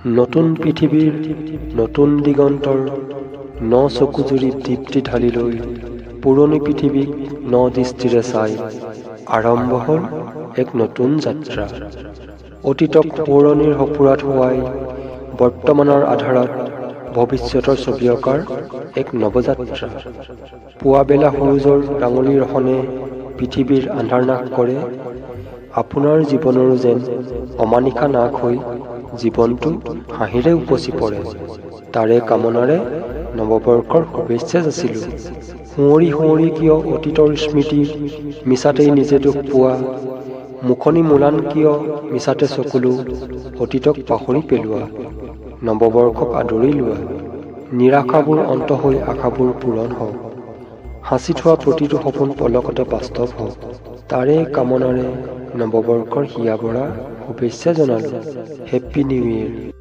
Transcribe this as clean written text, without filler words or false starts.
নতুন পৃথিৱীৰ নতুন দিগন্তৰ ন চকুযুৰি দীপ্তি ঢালি লৈ, পুৰণি পৃথিৱীক ন দৃষ্টিৰে চাই আৰম্ভ হ'ল এক নতুন যাত্ৰা। অতীতক সোঁৱৰণিৰ সঁফুৰাত শুৱাই বৰ্তমানৰ আধাৰত ভৱিষ্যতৰ ছবি অঁকাৰ এক নৱযাত্ৰা। পুৱাবেলা সূৰুযৰ ৰাঙলী ৰহণে পৃথিৱীৰ আন্ধাৰ নাশ কৰে, আপোনাৰ জীৱনৰো যেন অমানিশা নাশ হৈ জীৱনটো হাঁহিৰে উপচি পৰে, তাৰে কামনাৰে নৱবৰ্ষৰ শুভেচ্ছা যাচিলোঁ। সুঁৱৰি সুঁৱৰি কিয় অতীতৰ স্মৃতি মিছাতেই নিজে দুখ পোৱা? মুখনি মোলান কিয় মিছাতে চকুলো? অতীতক পাহৰি পেলোৱা, নৱবৰ্ষক আদৰি লোৱা। নিৰাশাবোৰ অন্ত হৈ আশাবোৰ পূৰণ হওক, সাঁচি থোৱা প্ৰতিটো সপোন পলকতে বাস্তৱ হওক, তাৰে কামনাৰে নৱবৰ্ষৰ হিয়া ভৰা শুভেচ্ছা জনালোঁ। Happy new year.